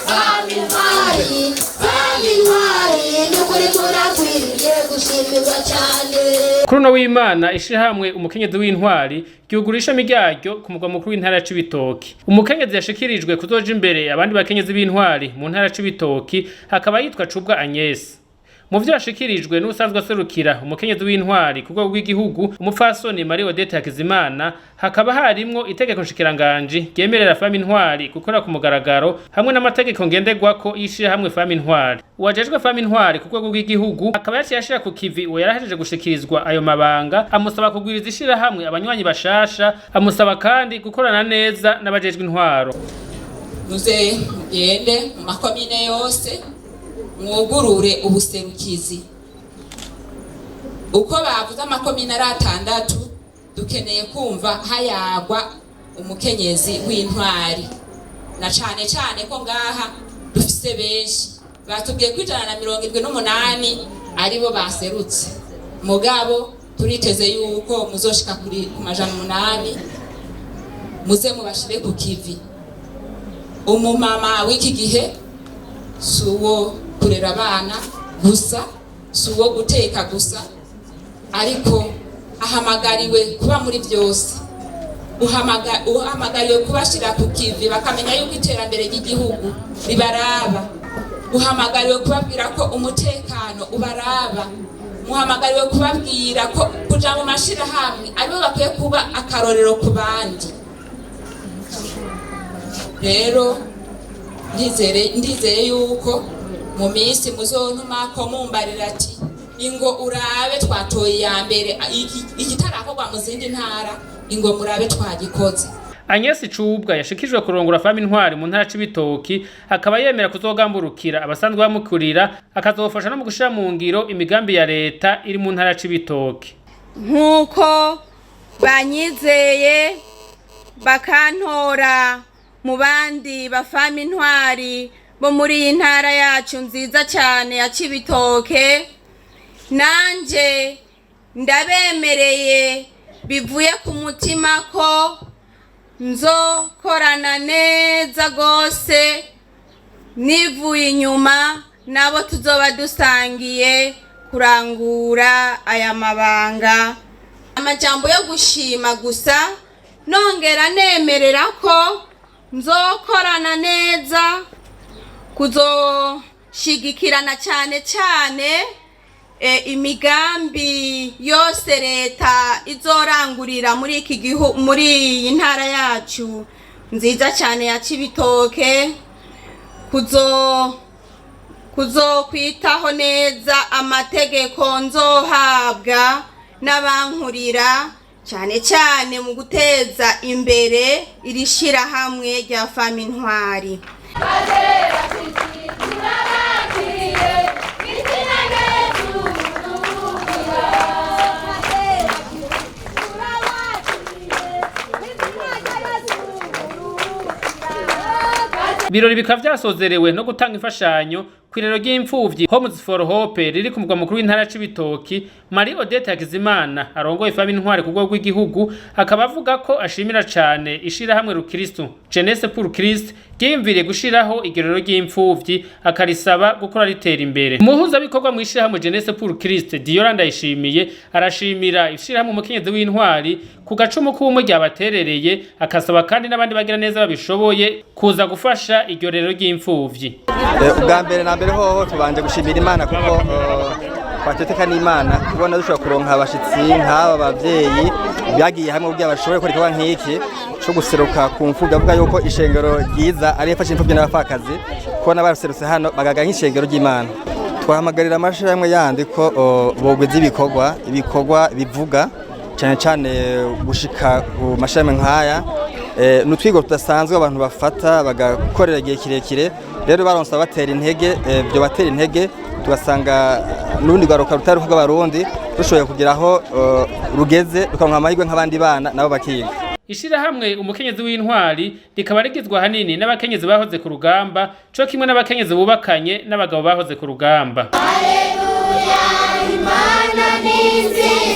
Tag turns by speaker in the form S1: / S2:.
S1: Femme Intwari, Femme Intwari, ni ukuri turakwiriye gushimirwa cyane.
S2: Kuri uno w'Imana, ishirahamwe Umukenyezi w'Intwari ryugura ishami ryaryo ku mugwa mukuru w'intara ya Cibitoki. Umukenyezi yashikirijwe kuzoja imbere abandi bakenyezi b'intwari mu ntara ya Cibitoki akaba yitwa Cubwa Agnes. Mu vyo yashikirijwe n'usanzwe aserukira umukenyezi w'intwari ku rwego rw'igihugu, umupfasoni Marie Odette Hakizimana, hakaba harimwo itegeko nshikiranganji ryemerera Femme Intwari gukora ku mugaragaro hamwe n'amategeko ngenderwako y'ishirahamwe Femme Intwari. Uwajejwe Femme Intwari ku rwego rw'igihugu akaba yaciye ashira ku kivi uwo yarahejeje gushikirizwa ayo mabanga, amusaba kugwiriza ishirahamwe abanywanyi bashasha, amusaba kandi gukorana neza n'abajejwe intwaro.
S3: Muze mugende mu makomine yose, mwugurure ubuserukizi. Uko bavuze amakomine ari atandatu, dukeneye kumva hayagwa umukenyezi w'intwari, na cane cane ko ngaha dufise benshi. Batubwiye ko 178 aribo baserutse, mugabo turiteze yuko muzoshika kuri ku 800. Muze mubashire ku kivi. Umumama w'iki gihe si uwo kurera abana gusa, si uwo guteka gusa, ariko ahamagariwe kuba muri byose. Uhamagariwe kubashyira ku kivi bakamenya yuko iterambere ry'igihugu ribaraba. Uhamagariwe kubabwira ko umutekano ubaraba. Muhamagariwe kubabwira ko kuja mu mashirahamwe aribo bakwiye kuba akarorero ku bandi. Rero ndizeye yuko mu minsi muzontuma ko mumbarira ati: "Ingo urabe twatoye iya mbere, ikitarakorwa mu zindi ntara, ingo murabe twagikoze."
S2: Agnes Cubwa yashikijwe kurongora Femme Intwari mu ntara Cibitoki akaba yemera kuzogamburukira abasanzwe bamukurira, akazofasha no mu gushira mu ngiro imigambi ya leta iri mu ntara Cibitoki.
S4: Nk'uko banyizeye bakantora mu bandi ba Femme Intwari bo muri iyi ntara yacu nziza cyane ya Cibitoke, nanje ndabemereye bivuye ku mutima ko nzokorana neza rwose nivuye inyuma nabo tuzoba dusangiye kurangura aya mabanga. Amajambo yo gushima gusa, nongera nemerera ko nzokorana neza, kuzoshigikirana cyane cyane imigambi yose leta izorangurira muri iki gihugu, muri iyi ntara yacu nziza cyane ya Cibitoke, kuzokwitaho neza amategeko nzohabwa n'abankurira, cyane cyane mu guteza imbere iri shirahamwe rya Femme Intwari.
S1: Turabakiriye izina ryesu. Turabakiriye izina rya Yesu.
S2: Ibirori bikaba vyasozerewe no gutanga imfashanyo kw'irero ry'imfuvyi Homes for Hope riri ku mugwa mukuru w'intara ya Cibitoki. Marie Odette Hakizimana arongoye Femme Intwari ku rwego rw'igihugu akaba avuga ko ashimira cane ishirahamwe Rukristo Jeunesse pour Christ ryiyumviriye gushiraho iryo ry'imfuvyi, akarisaba gukora ritera imbere. Umuhuzabikorwa mu ishirahamwe Jeunesse pour Christ, Diora Ndayishimiye, arashimira ishirahamwe Umukenyezi w'Intwari ku gacumu k'ubumwe ryabaterereye, akasaba kandi n'abandi bagira neza babishoboye kuza gufasha iryo rero ry'imfuvyi.
S5: Ubwa mbere na mbere hoho tubanje gushimira Imana, kuko twateteka n'Imana kubona dushobora kuronka abashitsi nk'aba bavyeyi bagiye hamwe kugira bashobore gukora igikorwa nk'iki co guseruka ku mfuvyi. Avuga yuko ishengero ryiza ari ifasha imfuvyi n'abapfakazi, kubona baserutse hano bagaga nk'ishengero ry'Imana. Twahamagarira amashirahamwe yandi ko bogwiza ibikorwa bivuga cyane cyane gushika ku mashirahamwe nk'aya. Ni utwigo tudasanzwe abantu bafata bagakorera igihe kirekire. Rero baronse abatera intege, byo batera intege, tugasanga n'urundi rwaruka rutari rw'abarundi rushoboye kugira aho rugeze, rukaronka amahirwe nk'abandi bana nabo bakiga.
S2: Ishirahamwe Umukenyezi w'Intwari rikaba rigizwe ahanini n'abakenyezi bahoze ku rugamba, co kimwe n'abakenyezi bubakanye n'abagabo bahoze ku rugamba.
S1: Haleluya, Imana ni nziza.